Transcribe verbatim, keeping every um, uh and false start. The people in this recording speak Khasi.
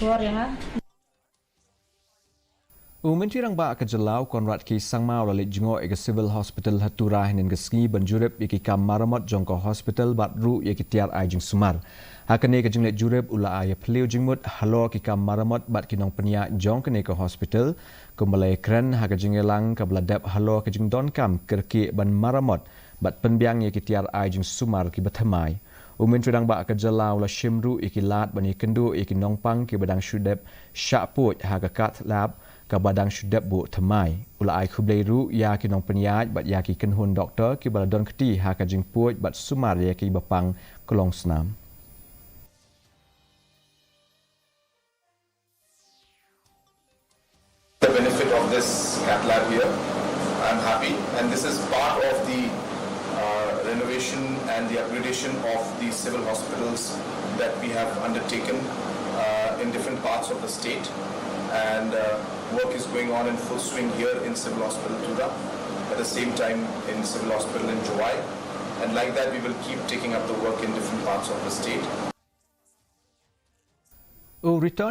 Suar ïa nga. U Myntri Rangbah ka jylla u Conrad K Sangma u la leit jngoh ïa ka Civil Hospital ha Tura hynnin ka sngi ban jurip ïa ki kam maramot jong ka hospital bad ruh ïa ki tiar ai jingsumar. Ha kane ka jingleit jurip u la ai ïa phylliew jingmut halor ki kam maramot bad ki nongpynïaid jong kane ka hospital. Kumba la ïakren ha ka jingïalang kaba la dep halor ka jingdonkam kyrkieh ban maramot bad pynbiang ïa ki tiar ai jingsumar kiba thymmai. U Myntri Rangbah ka jylla u la shim ruh ïa ki lad ban ïakynduh ïa ki nongpang kiba dang shu dep shah puid ha ka cath lab kaba dang shu dep buh thymmai. U la ai khublei ruh ïa ki nongpynïaid bad ïa ki kynhun doktor kiba la don kti ha ka jingpuid bad sumar ïa kiba pang klongsnam. The benefit of this cath lab here, I'm happy, and this is part of the uh, renovation and the upgradation of the civil hospitals that we have undertaken uh, in different parts of the state. And uh, work is going on in full swing here in Civil Hospital Tura, at the same time in Civil Hospital in Jowai. And like that, we will keep taking up the work in different parts of the state. U Return